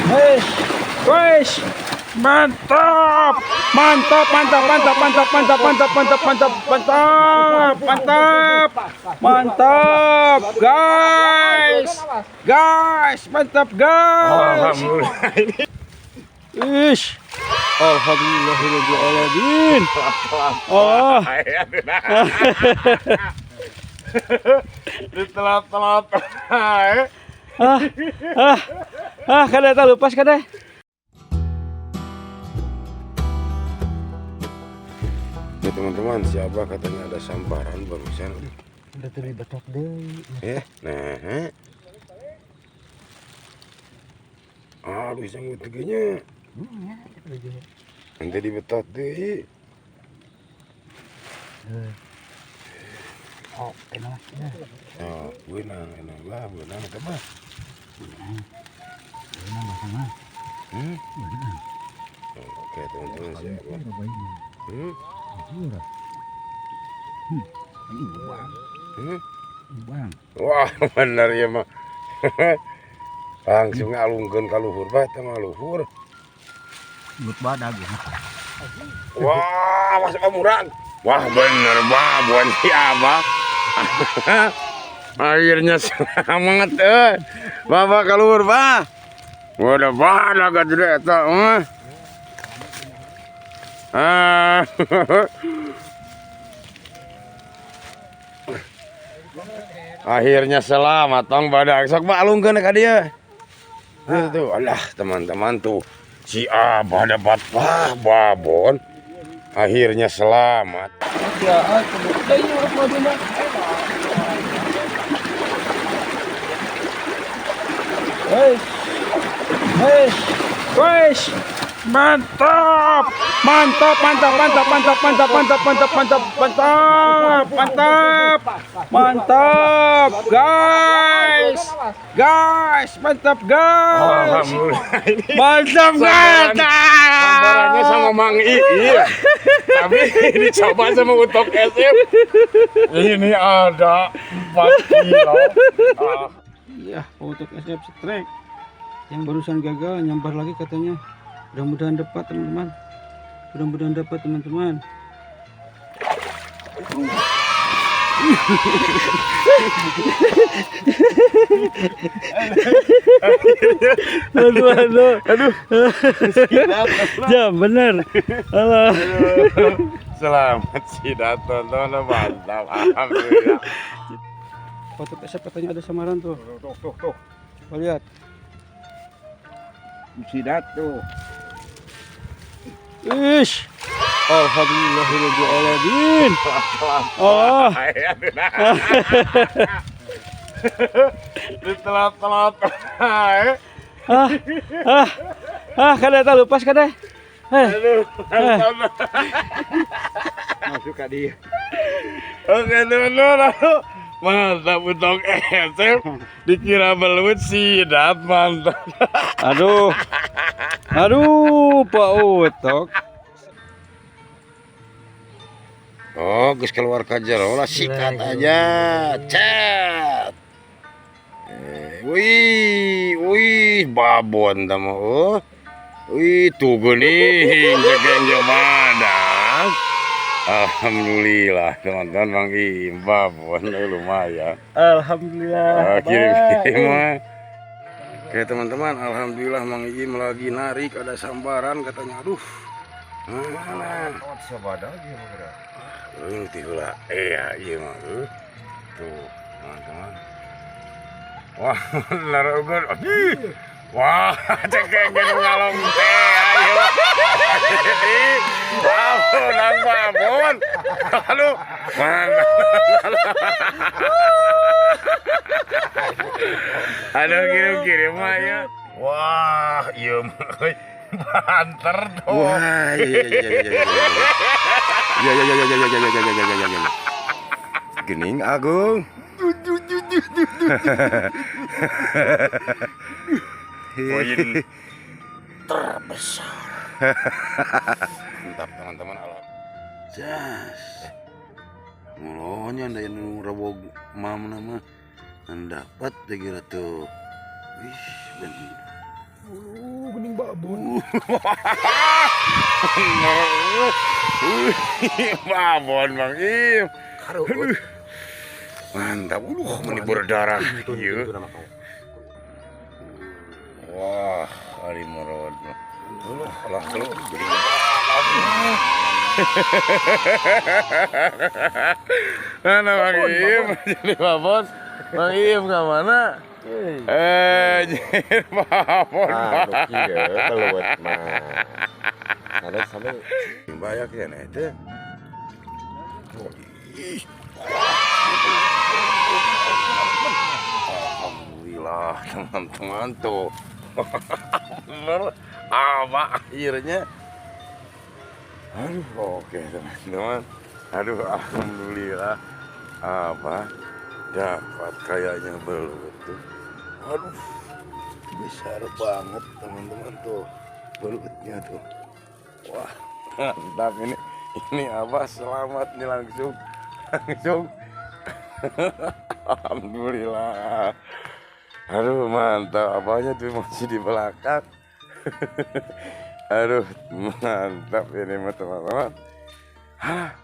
Wesh, wesh. Mantap. Mantap, mantap, mantap, mantap, mantap, mantap, mantap, mantap, mantap, mantap. Mantap, guys. Guys, mantap, guys. Alhamdulillah. Ish. Alhamdulillahirabbil alamin. Oh. Ditelat-telat. Ah, ah, ah, kada eta lepas kada. Ya teman-teman, siapa katanya ada sambaran barusan. Udah terlibat deui. Nah. Aduh, sanggup tegenya. Nanti dibetot deui. Oh, enak ya. Oh, beunang, enak lah, beunang eta mah. Beunang sama. Hmm? Beunang. Oke, teman-teman, siapa? Hmm? Bang. Hmm? Bang. Wah, bener ya mah. Langsung alungkeun ka luhur bae teh mah luhur. But badag ya. Wah, masuk murang. Wah, bener babon si Abah. Akhirnya selamat euy. Bapak ka luhur, Bah. Udah badag atuh eta mah. Ah. Akhirnya selamat tong badag. Sok Pak alungkeun ka dieu. Tuh, tuh, alah teman-teman tuh. Si Abah dapat wah babon. Akhirnya selamat. Ya, Wesh, wesh, wesh. Mantap, mantap, mantap, mantap, mantap, mantap, mantap, mantap, mantap, mantap, mantap, mantap, guys, guys, mantap, guys, Alhamdulillah. mantap, guys. Sambarannya sama Mang Ii. Tapi dicoba sama Utok SF. Ini ada 4 kilo. Ah. Iya, untuk SF strike yang barusan gagal nyambar lagi katanya. Mudah-mudahan dapat teman-teman. Mudah-mudahan dapat teman-teman. Aduh, aduh, aduh. Ya bener. Halo. Selamat sih teman-teman, mantap. Alhamdulillah. Untuk SF katanya ada samaran tuh. Tuh, tuh, tuh. Coba lihat. Sidat tuh. Ish. Alhamdulillahirabbil alamin. Oh. Ditelat-telat. Ah, ah, ah, kada eta lepas kada. Eh, Aduh, mantap. Masuk ka dia. Oke teman-teman, mantap untuk SF dikira belut sidat mantap. aduh. Aduh, Pak Utok. Oh, geus keluar ka jero lah sikat aja. Cet. Wih, wih, babon tah mah oh. Wih, tuh geuning cekeng jeung badag. Alhamdulillah teman-teman Bang Im babon lumayan. Alhamdulillah. Ah, kirim-kirim mah. Oke teman-teman, alhamdulillah Mang Im lagi narik ada sambaran katanya. Aduh. Mana? Euy ti heula. Iya, ieu mah. Tuh, teman-teman. Wah, bener ugur. Ih. Wah, cekeng ge ngalong teh ayo. Babon, babon. Aduh, mana? Aduh, kirim-kirim mah ya. Wah, iya mah euy. Banter tuh. Wah, iya iya iya iya iya. Iya iya iya iya iya iya iya iya iya iya. Gening Agung. Poin terbesar. Mantap teman-teman, alam. Jas. Mulanya anda yang rawog mam nama dapat kira tuh. Wih, bener. Babon. Babon Bang Im. Aduh. Mantap, meni berdarah ieu. Wah, ari merod. Alah, alah, jadi mana Bang Im? Jadi babon. Bang Im ke mana? Jadi babon. Ah, kieu belut mah. Ada sampai Banyak ya nih teh. Alhamdulillah teman-teman tuh. Bener apa akhirnya. Aduh, oke teman-teman. Aduh, alhamdulillah. Apa dapat kayaknya belut tuh. Aduh, besar banget teman-teman tuh belutnya tuh. Wah, mantap ini. Ini apa? Selamat nih langsung. Langsung. Alhamdulillah. Aduh, mantap. Apanya tuh masih di belakang. Aduh, mantap ini teman-teman. Hah.